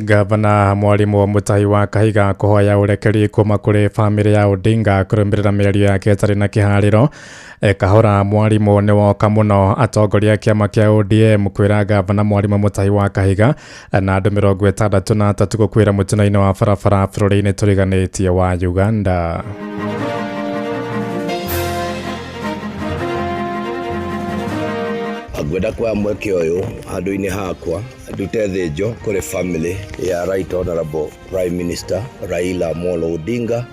Gavana Mwarimũ Mutahi wa Kahiga kũhoya ũrekeri kuma kũrĩ bamĩrĩ ya Odinga kũrũmĩrĩra mĩario yake ĩtarĩ na kĩharĩro. Kahora Mwarimũ nĩ woka mũno atongoria a kĩama kĩa ODM kwĩra gavana Mwarimũ Mutahi wa Kahiga na andũ 63 gũkuĩra mũtino-inĩ wa barabara bũrũri-inĩ tũriganĩtie wa Uganda. Ngwenda kuoya mweke ũyũ handũ-inĩ hakwa ndute thĩnjo kũrĩ family ya Right Honorable Prime Minister Raila Amolo Odinga,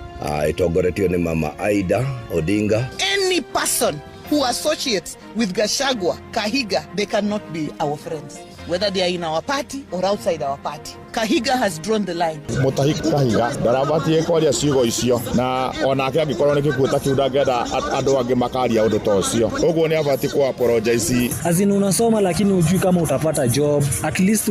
ĩtongoretio nĩ Mama Aida Odinga. Any person who associates with Gachagua, Kahiga, they cannot be our friends, whether they are in our party or outside our party. Kahiga has drawn the line. Mutahi Kahiga ndarabatie kwaria ciugo icio, na onake angĩkorwo nĩ gĩkuũ ta kĩu ndangĩenda andũ angĩ makaria ũndũ ta ũcio, ũguo nĩ abatiĩ kũ apologize. As in unasoma lakini hujui kama utapata job. At least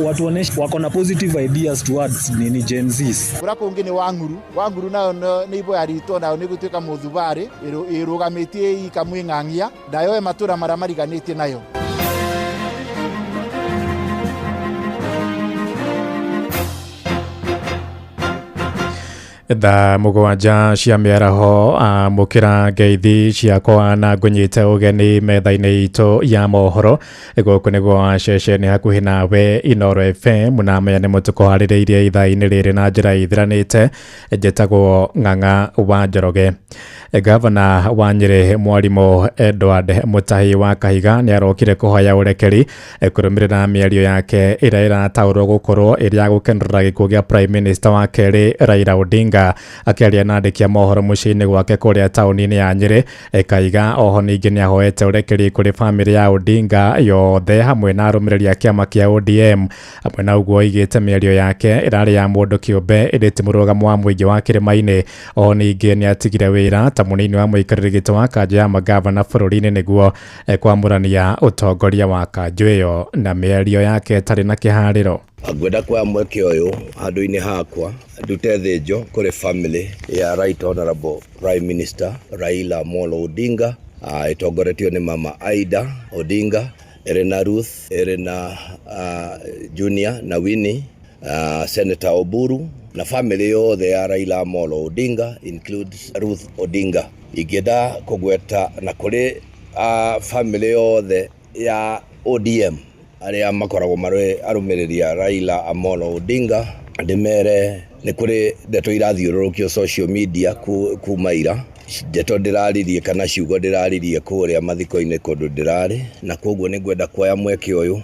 watuoneshe wako na positive ideas towards nini Gen Zs. Kũrĩa kũngĩ nĩ Wang'uru. Wang'uru nayo nĩ iboya ritũ, nayo nĩ gũtuĩka mũthubarĩ, ĩrũgamĩtie ikamwĩng'ang'ia, ndayoe matũra marĩa mariganĩtie nayo. Thaa mũgwanja cia mĩaraho, amũkĩra ngeithi ciakwa na ngũnyite ũgeni metha-inĩ itũ ya mohoro. Gũkũ nĩguo ceceni hakuhĩ nawe Inooro FM, na maya nĩmo tũkũharĩrĩirie ithaa-inĩ rĩrĩ na njĩra ithiranĩte. Njĩtagwo Ng'ang'a wa Njoroge. Gavana wa Nyĩrĩ Mwarimũ Edward Mutahi wa Kahiga nĩ arokire kũhoya ũrekeri kũrũmĩrĩra mĩario yake ĩrĩa ĩrataũrwo gũkorwo ĩrĩ ya gũkenerera gĩkuũ gĩa Prime Minister wa kerĩ Raila Odinga. Akĩaria na andĩki a mohoro mũciĩ-inĩ gwake kũrĩa taũni-inĩ ya Nyĩrĩ, Kahiga oho ningĩ nĩ ahoete ũrekeri kũrĩ bamĩrĩ ya Odinga yothe hamwe na arũmĩrĩri a kĩama kĩa ODM. Hamwe na ũguo oigĩte mĩario yake ĩrarĩ ya mũndũ kĩũmbe ĩndĩ ti mũrũgamo wa mũingĩ wa kĩrĩma-inĩ. Oho ningĩ nĩ atigire wĩra ta mũnini wa mũikarĩri gĩtĩ wa kanjũ ya magavana bũrũri-inĩ nĩguo kwamũrania ũtongoria wa kanjũ ĩyo na mĩario yake ĩtarĩ na kĩharĩro. Ngwenda kuoya mweke ũyũ handũ-inĩ hakwa ndute thĩnjo kũrĩ family ya Right Honorable Prime Minister Raila Amolo Odinga, ĩtongoretio nĩ Mama Aida Odinga, ĩrĩ na Ruth, ĩrĩ na Junior na Winnie, Senator Oburu na family yothe ya Raila Amolo Odinga includes Ruth Odinga. Ingĩenda kũgweta na kũrĩ family yothe ya ODM arĩa makoragwo marĩ arũmĩrĩri a Raila Amolo Odinga, ndĩmere nĩ kũrĩ ndeto irathiũrũrũkio social media kuma ira, ndeto ndĩraririe kana ciugo ndĩraririe kũrĩa mathiko-inĩ kũndũ ndĩrarĩ, na koguo nĩ ngwenda kuoya mweke ũyũ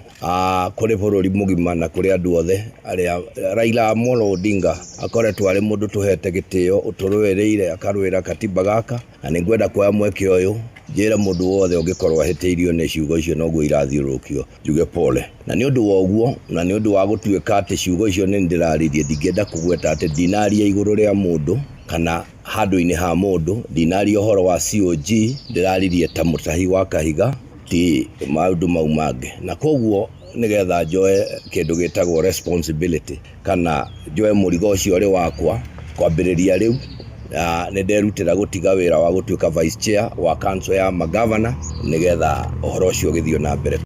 kũrĩ bũrũri mũgima na kũrĩ andũ othe arĩa Raila Amolo Odinga akoretwo arĩ mũndũ tũhete gĩtĩo, ũtũrũĩrĩire akarũĩra katiba gaka, na nĩ ngwenda kuoya mweke ũyũ njĩre mũndũ wothe ũngĩkorwo ahĩtĩirio nĩ ciugo icio noguo irathiũrũrũkio njuge pole. Na nĩ ũndũ wa ũguo, na nĩ ũndũ wa gũtuĩka atĩ ciugo icio nĩ ndĩraririe, ndingĩenda kũgweta atĩ ndinaria igũrũ rĩa mũndũ kana handũ-inĩ ha mũndũ, ndinaria ũhoro wa COG, ndĩraririe ta Mutahi wa Kahiga, ti maũndũ mau mangĩ. Na koguo nĩgetha njoe kĩndũ gĩtagwo responsibility kana njoe mũrigo ũcio ũrĩ wakwa kwambĩrĩria rĩu, nĩ nderutĩra gũtiga wĩra wa gũtuĩka vice chair wa council ya magavana nĩgetha ũhoro ũcio ũgĩthiĩ na mbere.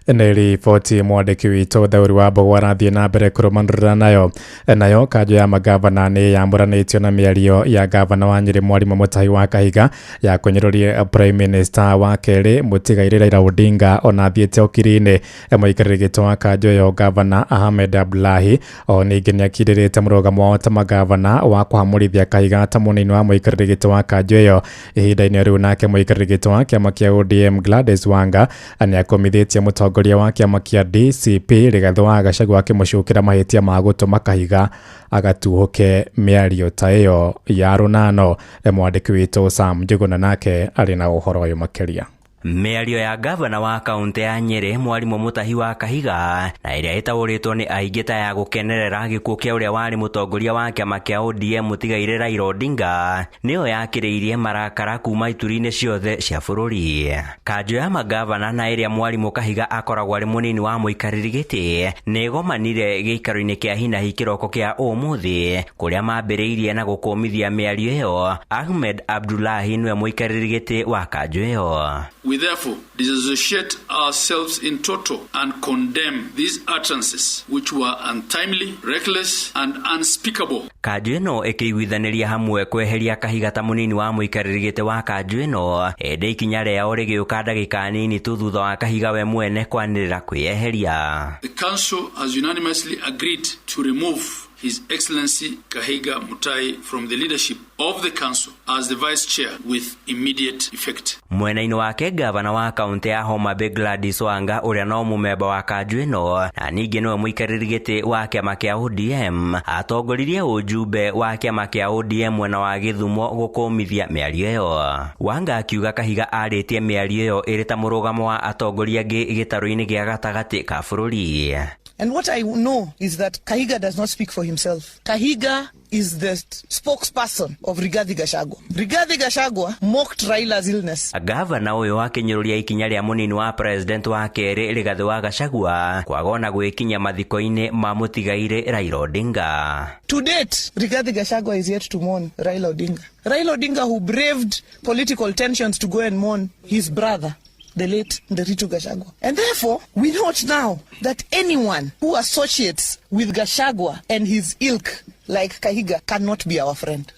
Nĩ riboti mwandĩki witũ Thauri wa Mbogo arathiĩ na mbere kũrũmanĩrĩra nayo. Nayo kanjũ ya magavana nĩ yamũranĩtio na mĩario ya gavana wa Nyĩrĩ Mwarimũ Mutahi wa Kahiga ya kũnyũrũria Prime Minister wa kerĩ mũtigairĩ Raila Odinga ona athiĩte ũkiri-inĩ. Mũikarĩri gĩtĩ wa kanjũ ĩyo gavana Ahmed Abdullahi o ningĩ nĩ akindĩrĩte mũrũgamo wao ta magavana wa kũhamũrithia Kahiga ta mũnini wa mũikarĩri gĩtĩ wa kanjũ ĩyo. Ihinda-inĩ rĩu nake mũikarĩri gĩtĩ wa kĩama kĩa ODM Gladys Wanga nĩ akomithĩtie mũtongoria wa kĩama kĩa DCP Rigathĩ wa Gachagua akĩmũcukĩra mahĩtia ma gũtũma Kahiga agatuhũke mĩario ta ĩyo ya rũnano. Mwandĩki witũ Sam Njuguna nake arĩ na ũhoro ũyũ makĩria. Mĩario ya gavana wa kaunti ya Nyĩrĩ Mwarimũ Mutahi wa Kahiga na ĩrĩa ĩtaũrĩtwo nĩ aingĩ ta ya gũkenerera gĩkuũ kĩa ũrĩa warĩ mũtongoria wa kĩama kĩa ODM mũtigairĩ Raila Odinga nĩyo yakĩrĩirie marakara kuma ituri-inĩ ciothe cia bũrũri. Kanjũ ya magavana na ĩrĩa Mwarimũ Kahiga akoragwo arĩ mũnini wa mũikarĩri gĩtĩ nĩ ĩgomanire gĩikaro-inĩ kĩa hinahi kĩroko kĩa ũmũthĩ kũrĩa mambĩrĩirie na gũkũmithia mĩario ĩyo. Ahmed Abdullahi nĩwe mũikarĩri gĩtĩ wa kanjũ ĩyo. We therefore disassociate ourselves in toto and condemn these utterances, which were untimely, reckless, and unspeakable. Kanjũ ĩno ĩkĩiguithanĩria hamwe kweheria Kahiga ta mũnini wa mũikarĩri gĩtĩ wa kanjũ ĩno, ĩndĩ ikinya rĩao rĩgĩũka ndagĩka nini tu thutha wa Kahiga we mwene kwanĩrĩra kwĩyeheria. The Council has unanimously agreed to remove His Excellency Kahiga Mutai from the leadership of the Council as the Vice Chair with immediate effect. Mwena-inĩ wake, gavana wa kaunti ya Homa Bay Gladys Wanga, ũrĩa no mũmemba wa kanjũ ĩno na ningĩ nĩwe mũikarĩri gĩtĩ wa kĩama kĩa ODM, atongoririe ũjumbe wa kĩama kĩa ODM mwena wa Gĩthumo gũkũmithia mĩario ĩyo. Wanga akiuga Kahiga arĩtie mĩario ĩyo ĩrĩ ta mũrũgamo wa atongoria angĩ gĩtarũ-inĩ gĩa gatagatĩ ka bũrũri. And what I know is that Kahiga does not speak for himself. Kahiga is the spokesperson of Rigathi Gachagua. Rigathi Gachagua mocked Raila's illness. Gavana ũyũ akĩnyũrũria ikinya rĩa mũnini wa president wa kerĩ Rigathi wa Gachagua kwaga ona gwĩkinya mathiko-inĩ ma mũtigairĩ Raila Odinga. To date, Rigathi Gachagua is yet to mourn Raila Odinga. Raila Odinga, who braved political tensions to go and mourn his brother, the late Nderitu Gachagua. And therefore, we note now that anyone who associates with Gachagua and his ilk, like Kahiga, cannot be our friend.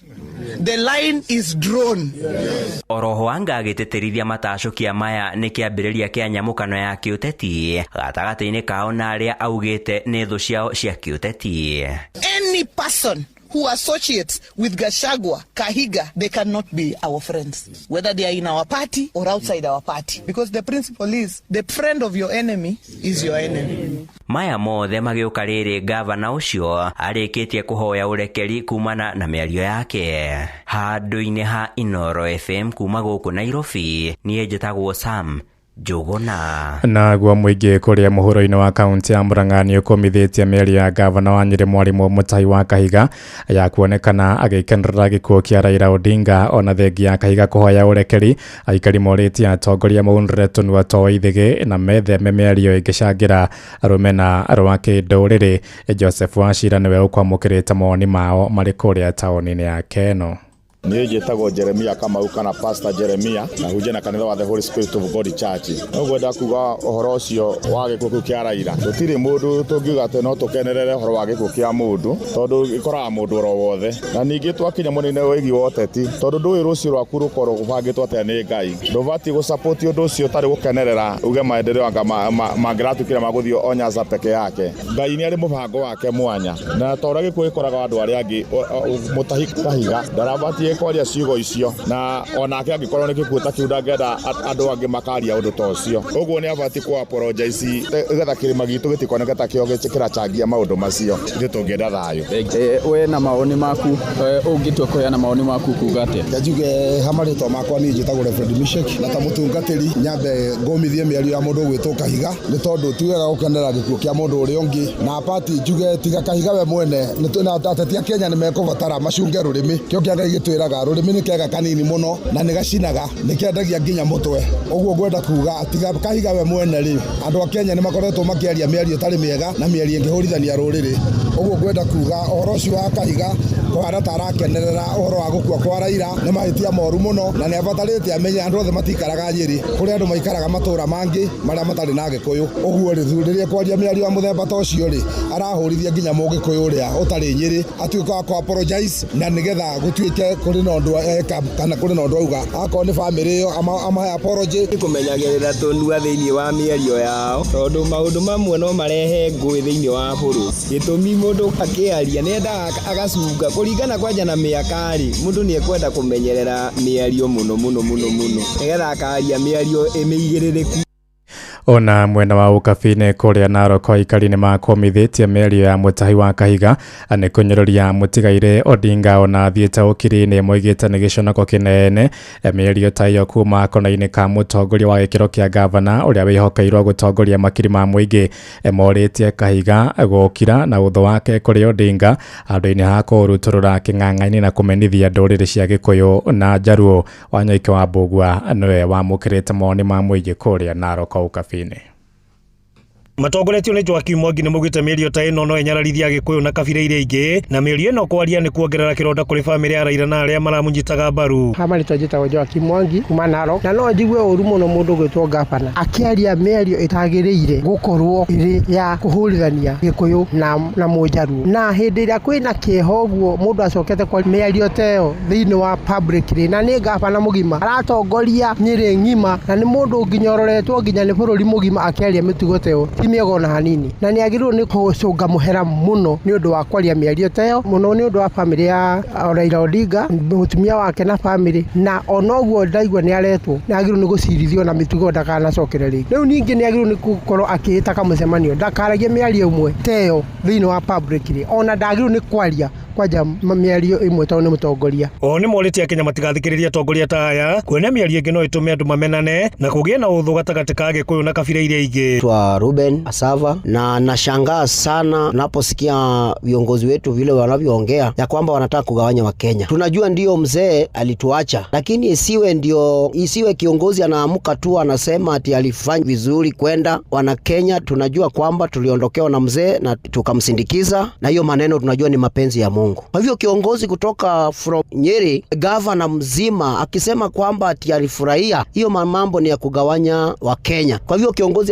The line is drawn. Oroho Wanga agĩtĩtĩrithia matacũkia maya nĩ kĩambĩrĩria kĩa nyamũkano ya kĩũteti gatagatĩ-inĩ kao na arĩa augĩte nĩ thũ ciao cia kĩũteti. Any person who associates with Gachagua, Kahiga, they cannot be our friends, whether they are in our party or outside our party. Because the principle is, the friend of your enemy is your enemy. Maya mothe magĩũka rĩrĩ gavana ũcio arĩkĩtie kũhoya ũrekeri kumana na mĩario yake. Handũ-inĩ ha Inoro FM kuma gũkũ Nairobi, niĩ njĩtagwo Sam Njũgũna. Naguo mũingĩ kũrĩa mũhuro-inĩ wa kaunti ya Murang'a nĩ ũkũmithĩtie mĩario ya gavana wa Nyĩrĩ Mwarimũ Mutahi wa Kahiga ya kuonekana agĩkenerera gĩkuũ kĩa Raila Odinga, ona thengia ya Kahiga kũhoya ũrekeri. Aikari morĩtie atongoria maunũre tũnua twa ithĩgĩ na metheme mĩario ĩngĩcangĩra rũmena rwa kĩndũrĩrĩ. Joseph Wachira nĩwe ũkwamũkĩrĩte mawoni mao marĩ kũrĩa taũni-inĩ ya Keno. Niĩ njĩtagwo Jeremia Kamau kana Pastor Jeremia, na hunjia na kanitha wa The Holy Spirit of God Church. No ngwenda kuga ũhoro ũcio wa gĩkuũ kĩu kĩa Raila, gũtirĩ mũndũ tũngiuga atĩ no tũkenerere ũhoro wa gĩkuũ kĩa mũndũ, tondũ gĩkoraga mũndũ oro wothe. Na ningĩ twakinya mwena-inĩ wĩgiĩ wa ũteti, tondũ ndũĩ rũciũ rwaku rũkorwo rũbangĩtwo atĩa nĩ Ngai, ndũbatiĩ gũ-support ũndũ ũcio ũtarĩ gũkenerera uge maendeleo anga mangĩratuĩkire ma gũthiĩ o Nyanza peke yake. Ngai nĩ arĩ mũbango wake mwanya, na ta ũrĩa gĩkuũ gĩkoraga andũ arĩa angĩ, Mutahi Kahiga ndarabatiĩ kwaria ciugo icio, na onake angĩkorwo nĩ gĩkuũ ta kĩu ndangĩenda andũ angĩ makaria ũndũ ta ũcio. Ũguo nĩ abatiĩ kũ apologize nĩgetha kĩrĩma gitũ gĩtikoneke ta kĩo kĩrachangia maũndũ macio. Ithuĩ tũngĩenda thayũ. We na mawoni maku, ũngĩtua kũheana mawoni maku kuga atĩa? Njuge ha marĩtwa makwa niĩ njĩtagwo Reverend Mishek, na ta mũtungatĩri nyambe ngũmithie mĩario ya mũndũ ũgwĩtwo Kahiga, nĩ tondũ ti wega gũkenera gĩkuũ kĩa mũndũ ũrĩa ũngĩ. Na apati njuge tiga Kahiga we mwene, na ateti a Kenya nĩ mekũbatara macunge rũrĩmĩ. Kĩo kĩa Ngai gĩtwĩraga rũrĩmĩ nĩ kega kanini mũno na nĩ gacinaga, nĩ kendagia nginya mũtwe. Ũguo ngwenda kuga tiga Kahiga we mwene rĩ, andũ a Kenya nĩ makoretwo makĩaria mĩario ĩtarĩ mĩega na mĩario ĩngĩhũrithania rũrĩrĩ. Ũguo ngwenda kuga ũhoro ũcio wa Kahiga kũhana ta arakenerera ũhoro wa gũkua kwa Raila nĩ mahĩtia moru mũno, na nĩ abatarĩte amenye andũ othe matikaraga Nyĩrĩ, kũrĩ andũ maikaraga matũra mangĩ marĩa matarĩ na Gĩkũyũ. Ũguo rĩ, rĩrĩa kwaria mĩario ya mũthemba ta ũcio rĩ, arahũrithia nginya mũgĩkũyũ ũrĩa ũtarĩ Nyĩrĩ atuĩke wa kũ apologize, na nĩgetha gũtuĩke kũrĩ na ũndũ eka kana kũrĩ na ũndũ auga, akorwo nĩ famĩlĩ ĩyo amahe apology. Kũmenyagĩrĩra tũnua thĩinĩ wa mĩario yao, tondũ maũndũ mamwe no marehe ngũĩ thĩinĩ wa bũrũri. Gĩtũmi mũndũ akĩaria nĩ endaga agacunga kũringana kwanja na mĩaka rĩ, mũndũ nĩ ekwenda kũmenyerera mĩario mũno mũno mũno mũno nĩgetha akaria mĩario ĩmĩigĩrĩrĩku. Ona mwena wa ũkabi-inĩ kũrĩa Narok aikari nĩ makomithĩtie mĩario ya Mutahi wa Kahiga nĩ kũnyũrũria mũtigairĩ Odinga, ona athiĩte ũkiri-inĩ moigĩte nĩ gĩconoko kĩnene mĩario ta ĩyo kuma kona-inĩ ka mũtongoria wa gĩkĩro kĩa gavana ũrĩa wĩhokeirwo gũtongoria makiri ma mũingĩ. Morĩtie Kahiga gũkira na ũthũ wake kũrĩ Odinga handũ-inĩ ha kũrutũrũra kĩng'ang'a-inĩ na kũmenithia ndũrĩrĩ cia Gĩkũyũ na Njaruo. Wanyoike wa Mbũgua nĩwe wamũkĩrĩte mawoni ma mũingĩ kũrĩa Narok ũkabi-inĩ. Matongoretio nĩ Joakim Mwangi nĩ maugĩte mĩario ta ĩno no ĩnyararithie Agĩkũyũ na kabira iria ingĩ, na mĩario ĩno kwaria nĩ kuongerera kĩronda kũrĩ bamĩrĩ ya Raila na arĩa maramũnyitaga mbaru. Ha marĩtwa njĩtagwo Joakim Mwangi kuma Narok, na no njigue ũru mũno mũndũ gwĩtwo gavana akĩaria mĩario ĩtagĩrĩire gũkorwo ĩrĩ ya kũhũrithania Gĩkũyũ na Mũnjaruo, na hĩndĩ ĩrĩa kwĩna kĩeha ũguo mũndũ acokete kwa mĩario ta ĩyo thĩinĩ wa public rĩ, na nĩ gavana mũgima aratongoria Nyĩrĩ ng'ima, na nĩ mũndũ nginya ũroretwo nginya nĩ bũrũri mũgima akĩaria mĩtugo ta ĩyo ti mĩega ona hanini, na nĩ agĩrĩirwo nĩ gũcũnga mũhera mũno nĩ ũndũ wa kwaria mĩario ta ĩyo mũno nĩ ũndũ wa bamĩrĩ ya Raila Odinga, mũtumia wake na bamĩrĩ, na onoguo ndaigua nĩ aretwo nĩ agĩrĩirwo nĩ gũcirithio na mĩtugo ndakanacokere rĩngĩ. Rĩu ningĩ nĩ agĩrĩirwo nĩ gũkorwo akĩĩta kamũcemanio ndakaragie mĩario ĩmwe ta ĩyo thĩinĩ wa public rĩ, ona ndagĩrĩirwo nĩ kwaria kwanja mĩario ĩmwe tondũ nĩ mũtongoria. Oho nĩ morĩtie Akenya matigathikĩrĩrie atongoria ta aya, kuona mĩario ĩngĩ no ĩtũme andũ mamenane na kũgĩe na ũthũ gatagatĩ ka Agĩkũyũ na kabira iria ingĩ. Twa Ruben Asava, na nashangaa sana naposikia viongozi wetu vile wanavyoongea ya kwamba wanataka kugawanya Wakenya. Tunajua ndio mzee alituacha, lakini isiwe kiongozi anaamka tu anasema ati alifanya vizuri kwenda. Wanakenya tunajua kwamba tuliondokewa na mzee na tukamsindikiza, na hiyo maneno tunajua ni mapenzi ya Mungu. Kwa hivyo kiongozi kutoka from Nyeri, gavana mzima akisema kwamba ati alifurahia, hiyo mambo ni ya kugawanya Wakenya. Kwa hivyo kiongozi